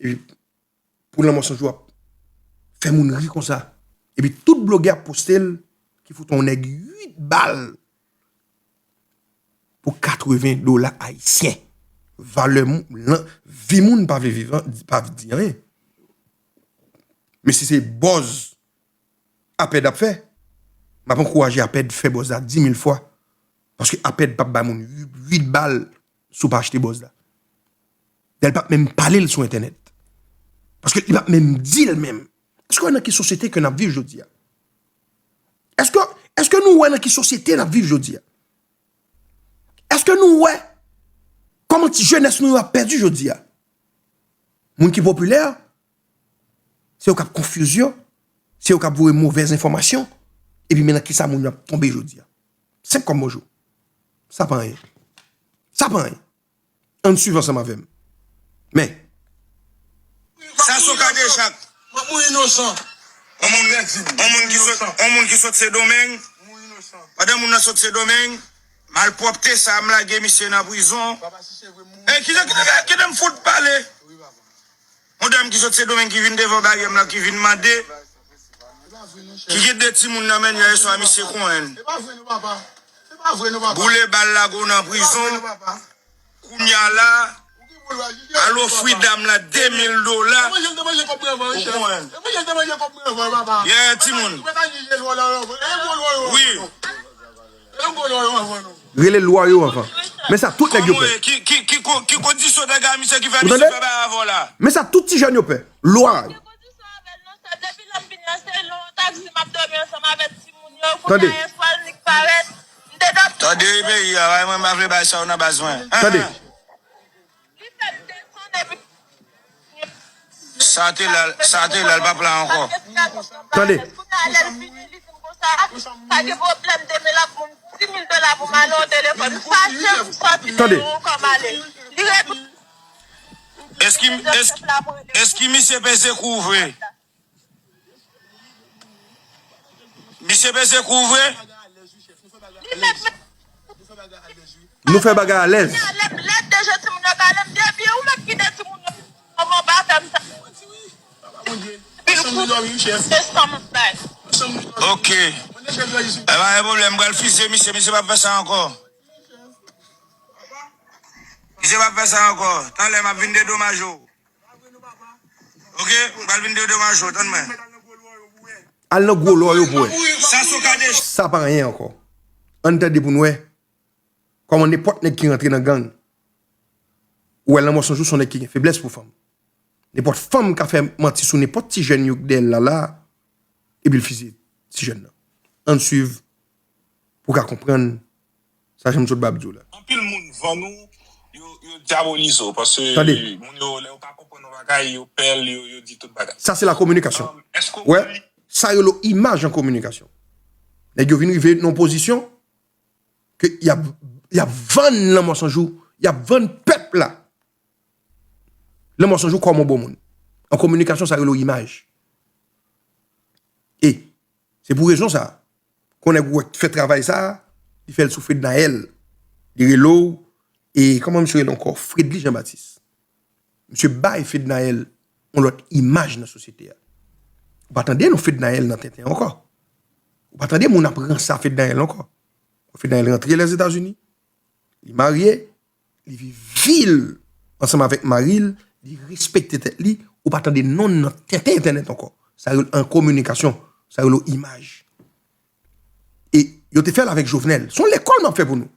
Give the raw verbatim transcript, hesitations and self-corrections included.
Epi pou Lanmò San Jou ap fè moun ri konsa. Epi tout blogè ap poste l ki fout yon nèg uit bal pou katreven dola ayisyen. Valè moun, lan, vi moun pa vle viv, an, pa di anyen. Men si se buzz Apèd ap fè, m ap ankouraje Apèd fè buzz la di mil fwa. Paske Apèd p ap bay moun uit bal si w pa achte buzz la. Dèl p ap menm pale l sou entènèt. Paske li p ap menm di l menm. Èske w wè nan ki sosyete ke n ap viv jodi a? Èske, èske nou wè nan ki sosyete n ap viv jodi a? Èske nou wè kòman ti jenès nou yo ap pèdi jodi a? Moun ki popilè, se yo k ap konfiz yo, se yo k ap voye movèz enfòmasyon, epi men nan kisa moun yo ap tonbe jodi a. Senp kòm bonjou. Sa pa anyen. Sa pa anyen. Ann swiv ansanm avè m. Men, Sassou Kadejak. Mwen moun inosan. On moun, on moun ki sot, on moun ki sot Sendomeng. Pandan moun nan sot Sendomeng, malpwòpte sa a m lage misye nan prizon. E kite, kite, kite m fout pale. On dam ki sot Sendomeng ki vin devan baryè m la, ki vin mande, ki gen de timoun nan men l yè swa, misye konnen. Boule bal lage w nan prizon. Kounya la, al ofri dam la de mil dola. Ou konnen. Yeah, timoun. Wi. Rele lwa yo anvan. Men sa tout nèg yo pè. Ki, ki, ki, ki kondisyon nèg a misye ki fè misye fè bagay avè w la? Men sa tout ti jèn yo pè. Lwa yo. Depi lè m vini an, se nan taksi m ap dòmi ansanm avèk timoun yo. Tande. Kounya yè swa l nik parèt. M te dòmi. Tande, peyi a, mwen pa vle bay sa yo nan baz mwen. Tande. Li fè m desann epi Sa te la, sa te la, l p ap la ankò. Tande. Kounya lè l vini, li di m konsa, pa gen pwoblèm, demen l ap ban m di mil dola pou m ale yon telefòn. M fache, m sòti nan yon kò m ale. Li rete. Èske, èske, èske misye peze kou vre? Misye peze kou vre? Nou fè bagay alèz. Ok. E pa gen pwoblèm, m pral fizye misye, misye p ap fè sa ankò. Misye p ap fè sa ankò. Talè m ap vin dedomaje w. Ok, m pral vin dedomaje w, tann mwen. Al nan gwo lwa yo pou wè. Sa sou kade. Sa pa anyen ankò. Ann tande pou n wè kòman nenpòt nèg ki rantre nan gang. Ou wè Lanmò San Jou se yon nèg ki gen feblès pou fanm. Nenpòt fanm ka fè manti sou nenpòt ti jèn yo k dèyè l la la, epi l fizye ti jèn nan. Ann swiv pou w ka konprann sa Jean Claude Bab di w la. Anpil moun vann ou, yo, yo dyabolize w, paske moun yo, lè yo pa konprann yon bagay, yo pè l, yo, yo di tout bagay. Sa se la kominikasyon. Wè, sa rele w imaj an kominikasyon. Nèg yo vin rive nan yon pozisyon ke y ap, y ap vann Lanmò San Jou, y ap vann pèp la. Lanmò San Jou kòm yon bon moun. An kominikasyon, sa rele w imaj. E se pou rezon sa, kon nèg ou wè k fè travay sa, li fè l sou Fednaelle. Li rele w, e kòman misye rele ankò? Fredly Jean Baptiste. Misye bay Fednaelle yon lòt imaj nan sosyete a. Ou pa tande non Fednaelle nan tenten ankò. Ou pa tande moun ap ranse a Fednaelle ankò. Fednaelle rantre Lèzetazini, li marye, li viv vi l ansanm avèk mari l, li respekte tèt li, ou pa tande non l nan tenten entènèt ankò. Sa rele an kominikasyon, sa rele w imaj. E yo te fè l avèk Jovenel. Se yon lekòl m ap fè pou nou.